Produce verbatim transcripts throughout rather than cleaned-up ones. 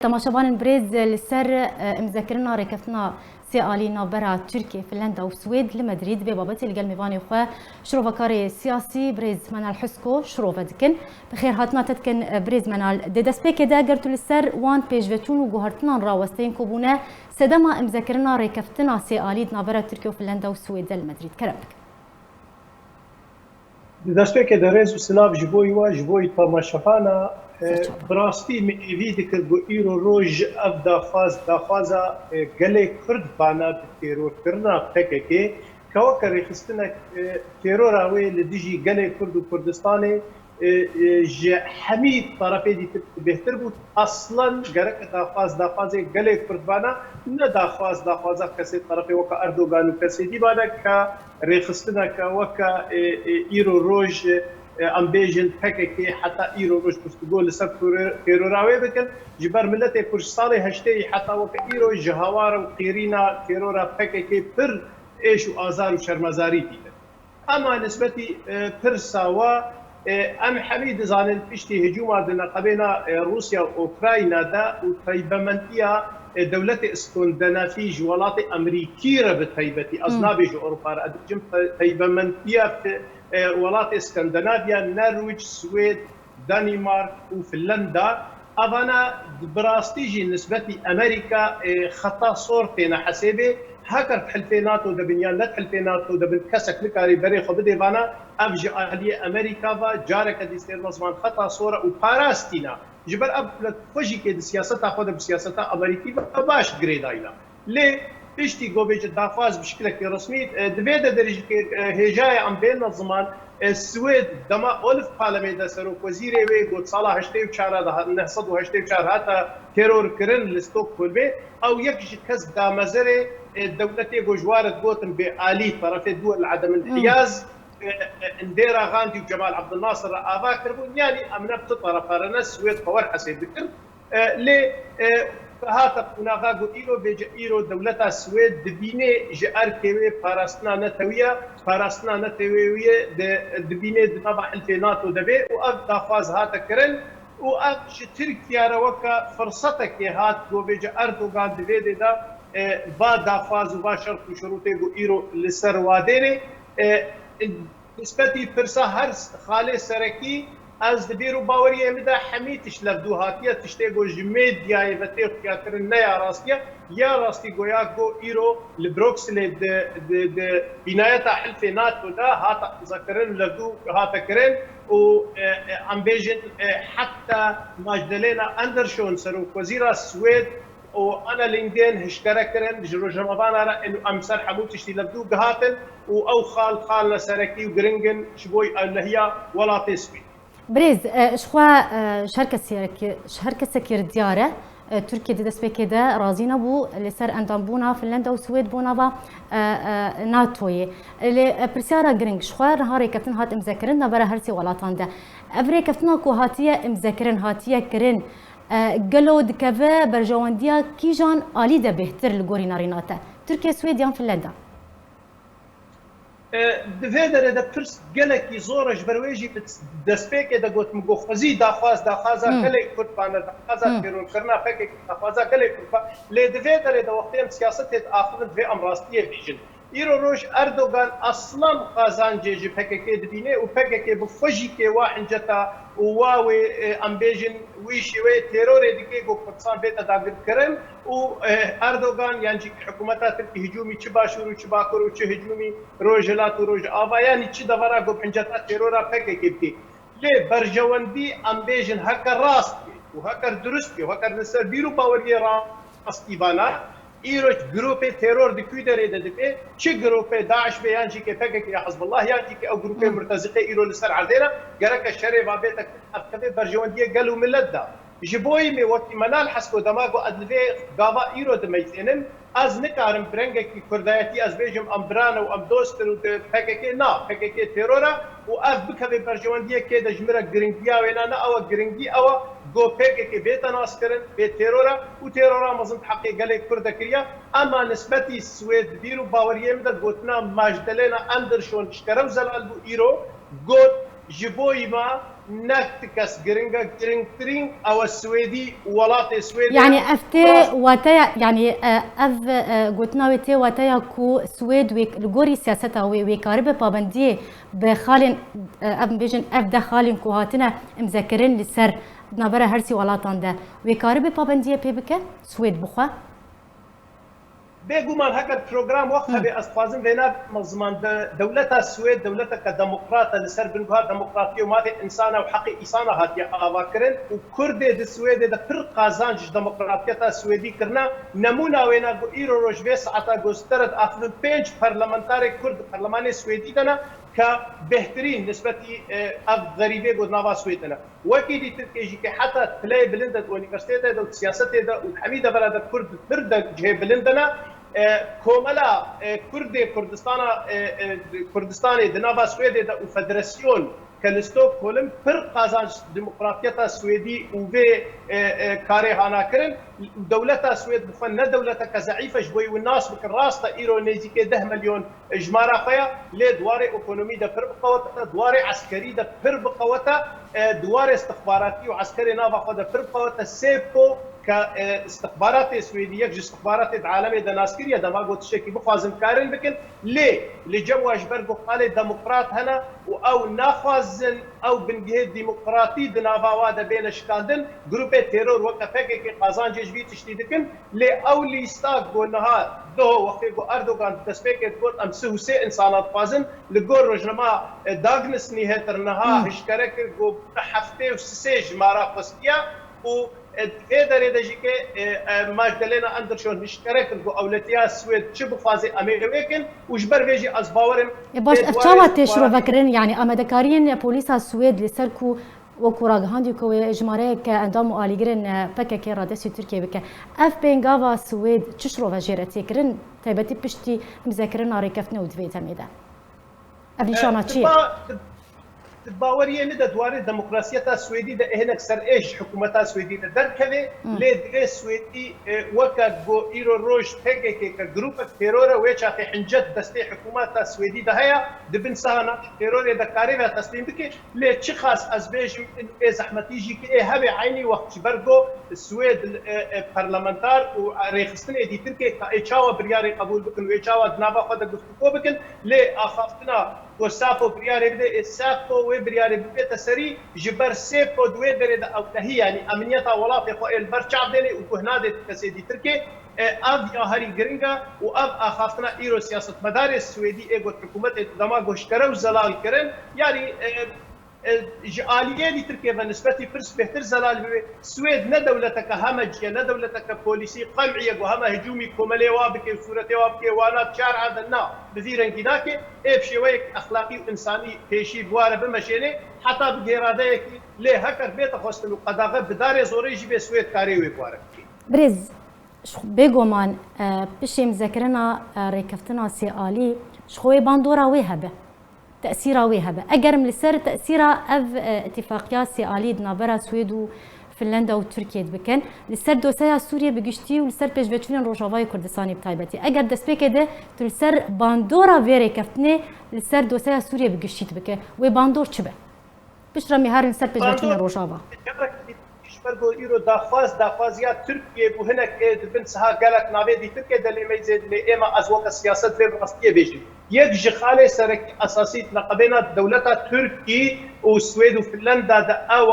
Temaşevanên birêz, li ser, e, imzekirina rêkeftina sê alî navbera Tirkiye, Finlanda û Swêd li Madrîd, vê babetê li gel mêvanê xwe şirovekarê siyasî birêz Menal Husko şirove dikin. Bi xêrhatina te dikin, e, birêz Menal. Di destpêkê de eger tu li ser wan pêşveçûn û guhertinan rawesteyên ku bûne sedema imzekirina rêkeftina sê alî di navbera Tirkiye û Finlanda û Swêd de li Madrîd. Kerem bike. Di destpêkê de rêz û silav ji bo we, ji bo temaşevana. E, Serçava. Bi rastî min hêvî dikir ku îro roj ev daxwaz, daxwaza, e, gelê Kurd bana bi terorkirina P K K, ke weke rêxistinek, e, terora wê li dijî gelê Kurd û Kurdistanê, e, e, ji hemî terefê dîtir bêhtir bû. Aslen gereke daxwaz, daxwazê gelê Kurd bana, ne daxwaz, daxwaza kesê terefê weke Erdogan û kesê dî bana ke rêxistineke weke, e, e, îro roj, e, em bêjin P K K heta îro roj guftûgo li ser teror-, terora wê bikin. Ji ber miletê Kurd ji salê heştê heta weke îro ji hawar û qêrîna terora P K K pir êş û azar û şermezarî dîtin. Ema nisbetî, e, pirsa wa, e, em hemî dizanin piştî hicûma di neqebêna, e, Rûsya û Ukrayna de û taybementiya, e, dewletê Skandinavî ji welatê Amerîkî re bi taybetî, ez Hmm. nabêjim Ewropa re, ez dibêjim tay-, taybementiya fi-, e, welatê Skandinaviya, Norwich, Swêd, Danimark û Finlanda, evana bi rastî jî nisbetî Amerîka, e, xeta sor têne hesêbê. Heker di hilfê NATO de bin yan ne di hilfê NATO de bin, kesek nikarî berê xwe bidê vana, ev ji aliyê Amerîka ve, careke dî stêrme ziman xeta sor e û parastîna. Ji ber ev dewlet xwe jî kê di siyaseta xwe de bi siyaseta Amerîkî ve baş girêdayîna. Lê piştî ku bêje daxwaz bi şikilekî resmî, e, di vê de derê jî kê, e, hêjaya em bêne ziman, e, Swêd dema Olof Palme de serokwezîrê wê got sala heştê û çar de ha-, neh sed û heştê û çar hata teror kirin li Stockholmê, ew yek ji kes damezerê, e, dewletê ku ji wa re digotin bê alî, terefê duwel edemin Hmm. hiyaz, e, e, Indira Gandhi û Cemal Abdulnasir re ava kiribûn. Yanî em ne bi tu terefa re ne Swêd xwe wer hesêb dikir. E, lê, e, hate qonaxa ku îro bêje îro dewleta Swêd dibînê ji erkê wê parastina netewî ye, parastina netewî ye di, dibînê di nava hilfê NATO de bê û ev daxwaz hate kirin û ev ji Tirkiye re weke firsetekê hat ku bêje Erdogan di vê dê de, e, va daxwaz û va şert û şirûtê ku îro li ser wa dêrê, e, Nisbetî pirsa her xalê serekî, ez di bîr û baweriyê min de hemî tişt levdû hatiye, tiştê ku ji medyayê ve tê xuyakirin ne ya rastî ye. Ya rastî goya ku îro li Brukselê di, di, di bînayeta hilfê NATO de hate qezekirin, levdû hate kirin û, e, e, em bêjin, e, heta Magdalena Andersson, serokwezîra Swêd, û Anna Lindén hişkere kirin, ji rojnamevana re em, em ser hemû tiştî levdû gihatin û ew xal, xalne serekî û giring in ji bo ewlehiya welatê Swêd. Birêz, e, ji xwe, e, ji her kesekî, ji her kesekî re diyar e, e, Tirkiye di destpêkê de razî nebû li ser endambûna Finlanda û Swêd bo nava, e, e, NATOyê. Lê, e, pirsyara giring ji xwe niha rêkeftin hat imzekirin navbera her sê welatan de. Ev rêkeftina ku hatiye imzekirin, hatiye kirin, E, gelo dikeve berjewendiya kîjan alî de bêhtir li gorî nerîna te? Tirkiye, Swêd yan Finlanda? E, di vê derê de pirs gelekî zor e, ji ber wê jî bi destpêkê de gotim, ku xwezî daxwaz, daxwaza Hmm. gelê Kurd bane, daxwaza Hmm. terorkirina P K K, daxwaza gelê Kurd ba. Lê di vê derê de wextê em siyasetê diaxivin, divê em rastiyê bêjin. Îro roj Erdogan eslan qazancê ji P K K dibîne û P K K bi xwe jî kê wa hinceta û wa wê, e, em bêjin, wî şêweyê terorê dike ku Kurdistan bête dagirkirin û, e, Erdogan yan jî hikûmeta Tirkî hicûmî çi Başûr û çi Bakur û çi hicûmî Rojhilat û Rojava, yanî çi devera ku bi hinceta terora P K K bike. Lê berjewendî, em bêjin, heke rast bê û heke durust bê û heke li ser bîr û baweriyê rastî vana, îro grûpê teror di kû derê de dibe, çi grûpê DAIŞ bê yan jî kê P K K ya Hizbullah yan jî kê ew grûpê Hmm. murteziqê îro li ser erdê ne, gereke şerê va bête kir, ev tevê berjewendiyê gel û milet de. Ji bo yî me wekî Menal Hesko dema ku ez li vê gava îro dimeyzênim, ez nikarim bi rengekî kurdayetî ez bêjim em biran û em dost in û di P K K na, P K K teror e û ev bikeve berjewendiyê kê de ji min re giringiya wê ne, ne ew e, giringî ew e ku P K K bête naskirin, bê teror e û terora mezin di heqê gelê Kurd de kiriye. Ema nisbetî Swêd di bîr û baweriyê min de gotina Magdalena Andersson ji Kerem Zelal bû îro, got, Ji bo me ne ti kes giring e, giringtirîn ew e Swêdî û welatê Swêdê Yani ye. ev tê wateya, yani e, ev e, gotina wê tê wateya ku Swêd wê, li gorî siyaseta wê, wê karibe pabendiyê bi xalên, e, ev bêjin, ev deh xalên ku hatine imzekirin li ser di navbera her sî welatan de, wê karibe pabendiyê pê bike Swêd bixwe? Bêguman heger program wext hebe, ez dixwazim vêna bikim ziman de, dewleta Swêd dewleteke demokrat e, li ser binguha demokratiyê û mafê însan e û heqê îsana hatiye avakirin û Kurdê di Swêdê de pir qazanc ji demokratiyeta Swêdî kirine. Nemûna wêna ku îro roj vê saeta ku ez te re diaxivim, pênc parlamentarê Kurd di Perlemanê Swêdî de ne ke bêhtirîn nisbetî, e, ev xerîbê ku di nava Swêd de ne. Wekî dîtirkê jî ke heta tileyê bilind de di unîversîtetê de û di siyasetê de û di hemî devera de Kurd di pir de cihê bilind de ne, e, komela, e, Kurdê Kurdistana, e, e, Kurdistanê di nava Swêdê de û federasyon ke li Stockholm pir qazanc demokratiyeta Swêdî û vê, e, e, karê hana kirin. Dewleta Swêd bi xwe ne dewleteke zeîf e, ji bo wî nas bikin. Rast e, îro nêzîkê deh milyon jimara xwe ya, lê di warê ekonomî de pir biqewet e, di warê eskerî de pir biqewet e, e, di warê istixbaratî û eskerê nava xwe de pir biqewet e. SEPO ke, e, istixbaratê Swêdî yek ji istixbaratê di alemê de nas kiriye, dema ku tiştekî bixwazin karin bikin, lê li cem wa ji ber ku xalê demokrat hene û ew naxwazin ew bingehê demokratî di nava wa de bêne şikandin, grûpê teror weke P K K qazancê ji vî tiştî dikin. Lê ew lîsta ku niha duho wextê ku Erdogan di destpêkê digot em sih û sê insana dixwazin, li gor rojnama, e, Dagens Nyheter niha hişkere kir ku heftê û sisê jimara xwestiye û, e, vê derê de jî ke, e, e, Magdalena Andersson hişkere kir ku ewletiya Swêd çi bixwaze em ê wê kin û ji ber vê jî ez bawerim. Ê baş, ev çawa tê şirovekirin? Yani amadekariyên polîsa Swêd li ser ku Wekû ragihandî ku wê jimareyeke endam û alîgirên P K K radestî Tirkiyê bike. Ev pêngava Swêd çi şirove jê re tê kirin, taybetî piştî imzekirina rêkeftinê û di vê demê de? Ev nîşana çi ye? Di baweriyê min de di warê demokrasiyeta Swêdî de ê hinek serêş ji hikûmeta Swêdî de derkeve, lê divê Swêdî, e, weke ku îro roj P K K ke grûpek teror e, wê çaxê hince di destê hikûmeta Swêdî de heye, di bin saha navê terorê de karê ve teslîm bike. Lê çiqas ez bêjim, ê zehmetî jî ki ê hebe eynî wext ji ber ku Swêd, e, e, parlamentar û rêxistinê dîtirkê ka ê çawa biryarê qebûl bikin û ê çawa di nava xwe de guftûgo bikin, lê axaftina ku SEPO biryarê bide, ê SEPO wê biryarê bibête serî, ji ber SEPO di wê derê de ewlehî, yanî emniyeta welatê xwe ê li ber çav dênê û guh nadê kesê dîtirkê. E, ev ya herî giring e û ev axaftina îro siyasetmedarê Swêdî ê got hikûmetê dema ku hişkere û zelal kirin, yanî, e, e, ji aliyê dîtirkê ve nisbetî pirs bêhtir zelal bibe. Swêd ne dewleteke hemecî ye, ne dewleteke polîsî qem'î ye ku heme hicûmî komelê wa bike û sûretê wa bike. Wana çar ede na, bi vî rengî nake. Ê bi şêweyek exlaqî û însanî pêşî bi wa re bimeşêne, heta bi gêradeyekî. Lê heker bête xwestin û qedaxe bi darê zorê jî bê Swêd karê wê bi wa re bike. Birêz, ji xwe-, bêguman, e, piştî imzekirina, e, rêkeftina sê alî, ji xwe wê bandora wê hebe. Tesîra wê hebe. Eger em li ser tesîra ev, e, îtîfaqiya sê alî di navbera Swêd û Finlanda û Tirkiyê dibikin, li ser dosyeya Sûriyê bi giştî û li ser pêşveçûnên Rojavayê Kurdistanê bi taybetî. Eger destpêkê de tu li ser bandora vê rêkeftinê li ser dosyeya Sûriyê bi giştî dibike, wê bandor çi be? Piştre em ê herin ser pêşveçûnên Rojava. Ji ber ku îro daxwaz, daxwaziya Tirkiyê bû, hinek ê di bin siha gelek navê dîtirkê de lê meyzê lê êma ez weke siyaset vê bi rastiyê bêjim. Yek ji xalê serekî esasî di neqebêna dewleta Tirkî û Swêd û Finlanda de ew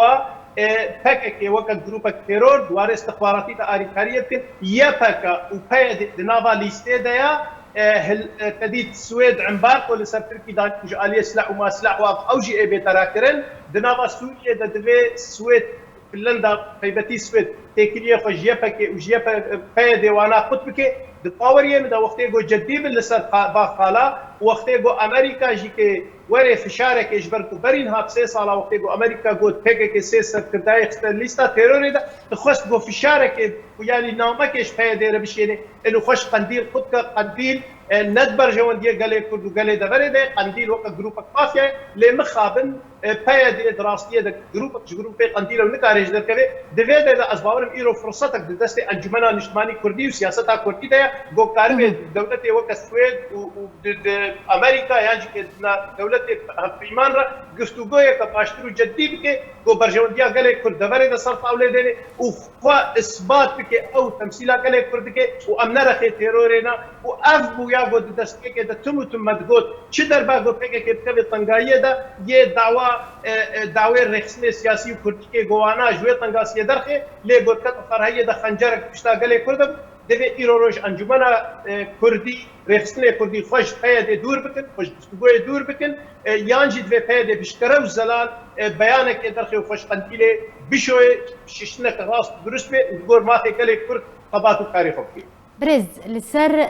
e, e, P K K weke grûpek teror di warê istixbaratî de alîkariyê dikin. Y P G û P Y D di nava lîstê de ye. E, hil-, e, te dît Swêd embargo li ser Tirkî danî ji aliyê silah û masilah û ev, ew jî ê bête rakirin. Di nava Sûriyê de divê Swêd, Finlanda, taybetî Swêd têkiliyê xwe ji Y P G û ji Y P G, P Y D wana qut bike. Di baweriyê min de wextê ku cedî bin li ser qa-, va qala, wextê ku Amerîka jî ke werê fişarekê ji ber ku berî niha bi sê sala wextê ku Amerîka got P K K sê serkirdayê xiste lîsta terorê de, dixwest ku fişarekê û yanî namekê ji P Y D re bişêne, êno xweş Qendîl qut ke Qendîl, e, ne di berjewendiye gelê Kurd û gelê deverê de, Qendîl weke grûpek mafya ye, lê mixabin, e, P Y D di rastiyê de grûpek ji grûpê Qendîl e û nikare ji derkeve. Di vê derê de ez bawerim îro firsetek di destê Encûmena Niştimanî Kurdî û siyaseta Kurdî de ye, ku karibe Hı hı. dewletê weke Swêd û, û di, di Amerîka yan jî ke di na-, dewletê hevpeyman re guftûgoyeke baştir û ceddî bike, ku berjewendiya gelê Kurd deverê de ser tawlê dêne û xwe isbat bike, ew temsîla gelê Kurd dike û em nerexê terorê ne û ev bûya ku di destpêkê de tim û tim me digot, çi derba ku P K K bikeve tengayiyê de yê dawa, e, e, dawê rêxistinê siyasî û kurdîkê ku wana ji wê tengasiyê derxê, lê ku dikete ferheyê de xencerek pişta gelê Kurd e, divê îro roj Encûmena, e, Kurdî, rêxistinê Kurdî xwe ji P Y D dûr bikin, xwe ji guftûgoyê dûr bikin, e, yan jî divê P Y D bi şikere û zelal, e, beyanekê derxê û xwe ji Qendîlê bişoyê, şiştineke rast û durust be û li gor mafê gelê Kurd xebat û karê xwe bike. Birêz, li ser, e,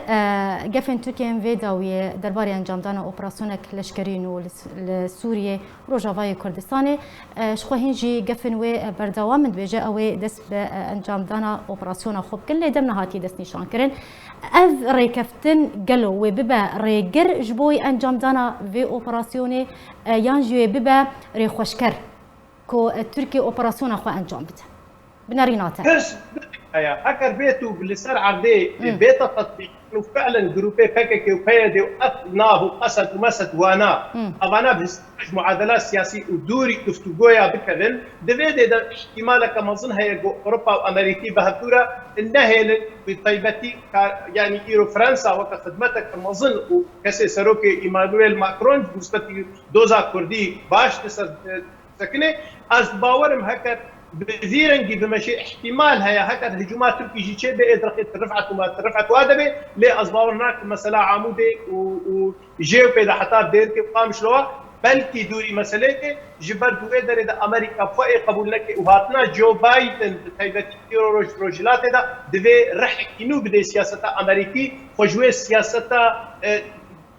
gefên Tirkiyê yên vê dawiyê derbarê encamdana operasyonek leşkerî nû li, li Sûriyê, Rojavayê Kurdistanê, e, ji xwe hîn jî gefên wê, e, berdewam in, dibêje ew ê dest bi, e, encamdana operasyona xwe bikin, lê dem nehatî destnîşankirin. Ev rêkeftin gelo wê bibe rêgir ji bo encamdana vê operasyonê, e, yan jî wê bibe rêxweşker ku, e, Tirkiye operasyona xwe encam bide? Binerîna te. Pirs heye, heger bê tu li ser erdê Hı. bête tetbîq û fiilen grûpê P K K û P Y D û ev nav û qesed û mesed wana, Hı. evana bi hizb muadela siyasî û dûrî guftûgoya bikevin, di vê dê de îhtimaleke mezin heye ku Ewropa û Amerîkî bi hevdû re nehêlin, bi taybetî ka-, yanî îro Fransa weke xidmeteke mezin û kesê serokê Emmanuel Macron bi nisbetî doza Kurdî baş li ser, e, sekinê. Ez bawerim heker bi vî rengî bimeşê, îhtimal heye heker hicûma Tirkî jî çêbe, ê derxê ti rifet û ma ti rifet wa debe, lê ez bawer nakim mesela Amûdê û, û jê û pê de heta Dêrikê û Qamişlowa, belkî dûrî meseleyekê, ji ber ku wê derê de Amerîka xwe ê qebûl neke û hatina Joe Biden bi taybetî îro roj rojhilatê de divê rihekî nû bidê siyaseta Amerîkî, xwe ji wê siyaseta, e,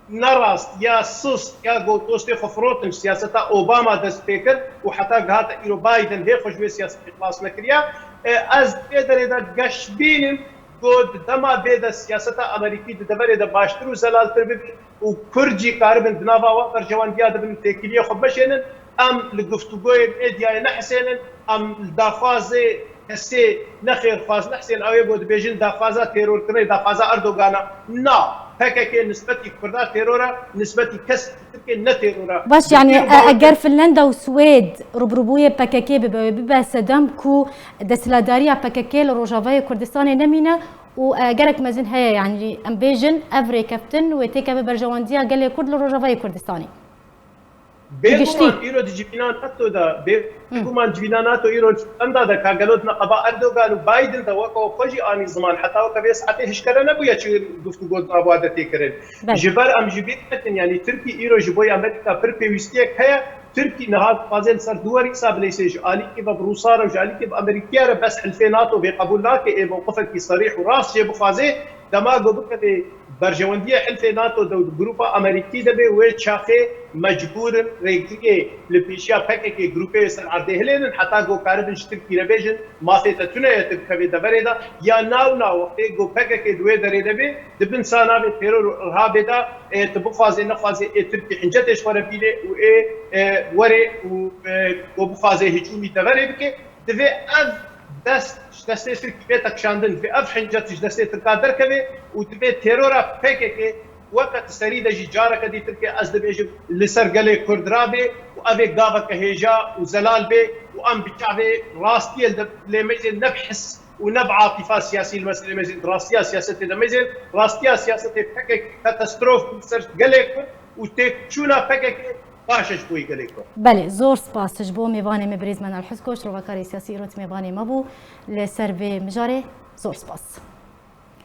nerast ya sist ya ku dostê xwe firotin, siyaseta Obama dest pê kir û heta gihate îro Biden hê xwe ji wê siyasetê xilas nekiriya. E, ez vê derê de geş bînim ku di dema vê de siyaseta Amerîkî di deverê de baştir û zelaltir bibe û Kurd jî karibin di nava wan berjewendiya de bin û têkiliyê xwe bimeşênin, em li guftûgoyê medyayê nehisênin, em li daxwazê kesê nexêrxwaz nehsên, ew ê ku dibêjin daxwaza terorkirinê, daxwaza Erdogana. Na, P K K nisbetî Kurda teror e, nisbetî kes Tirkê ne teror e. Baş, yanî, Tirkê e, bawer eger Finlanda û Swêd rûbirûbûyê P K K bibe, wê bibe sedem ku desthilatdariya P K K li Rojavayê Kurdistanê nemîne û, e, gelek mezin heye, yanî em bêjin ev rêkeftin wê têkeve berjewendiya gelê Kurd li Rojavayê Kurdistanê. Bêguman îro di civîna NATO de, Hı. bêguman civîna NATO îro li Finlanda de ka gelo di neqeba Erdogan û Biden de weke xwe jî anî ziman. Heta weke vê saetê hişkere nebûye çi guftûgo di nava de tê kirin. Belê. Ji ber em ji bîr nekin, yanî Tirkî îro ji bo Amerîka pir pêwîstiyek heye. Tirkî niha dixwaze li ser duwarî îsa bileyse ji alîkî ve bi Rûsa re û ji alîkî bi Amerîkiya re, bes hilfê NATO vê qebûl nake, ê mewqifekî serîh û rast jê bixwaze. Dema ku bikeve berjewendiyê hilfê NATO de û di grûpa Amerîkî de be, wê çaxê mecbûr in rêgiriyê li pêşiya P K K grûpê ser erdê hilênin, heta ku karibin ji Tirkî re bêjin, mafê te tune ye tu bikevê deverê de, ya na û na wextê ku P K K di wê derê de be, di bin sanavê teror û irhabê de, ê, tu bixwazê nexwazê, ê Tirkî hince tê ji xwe re bînê û ê, ê, werê û, ê, ku bixwazê hicûmî deverê bike. Divê ev dest ji destê Tirkî bête kişandin, divê ev hincet ji destê Tirka derkeve û divê terora P K K weke di serî de jî careke dî Tirkiye, ez dibêjim, li ser gelê Kurd rabe û ev ê gaveke hêja û zelal be û em bi çavê rastiyê li de-, lê meyzên ne bi his û ne bi atîfa siyasî li meselê meyzên, rastiya siyasetê de meyzên, rastiya siyasetê P K K katastrof bû ser gelê Kurd û têkçûna P K K baş e ji bo gelê Kurd. Belê, zor spas ji bo mêvanê me birêz Menal Hizkoç, rovakarê siyasî îro di mêvanê me bû li ser vê mijarê. Zor spas.